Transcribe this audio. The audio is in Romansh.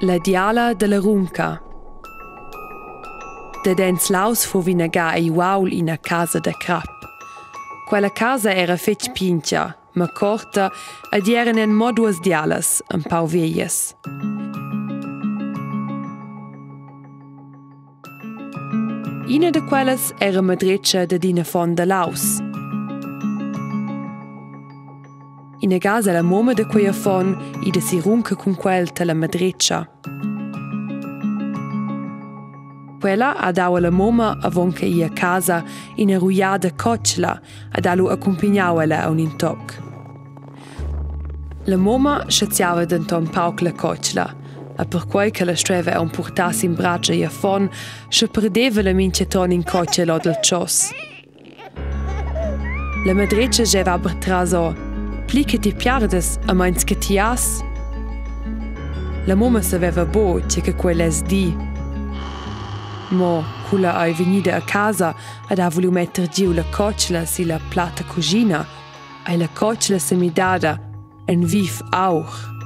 La diala dalla Runca. Dadens Laus fuva inaga egl uaul ina casa da crap. Quella casa era fetg pintga, ma corta ed eran en mo duas dialas, empau veglias. Ina da quellas era madretscha dad in affon da Laus. Ina gasa la mumma da quei affon ida si runca cun quel talla madretscha. Quella ha dau alla mumma avon che ir a casa ina ruiada cotschla ed ha lu accumpignau ella aunc in toc. La mumma schaziava denton pauc la cotschla e perquei ch'ella stueva aunc purtar sin bratscha igl affon, sche perdeva ella mintgaton in cotgel ord il tschoss. La madretscha geva aber traso: Pli che ti piardas e meins che ti has. La mumma saveva buc tge che quei less dir. Mo culla ei vegnida a casa ed ha vuliu metter giu la cotschla silla platta cuschina, ei la cotschla semidada en viv aur.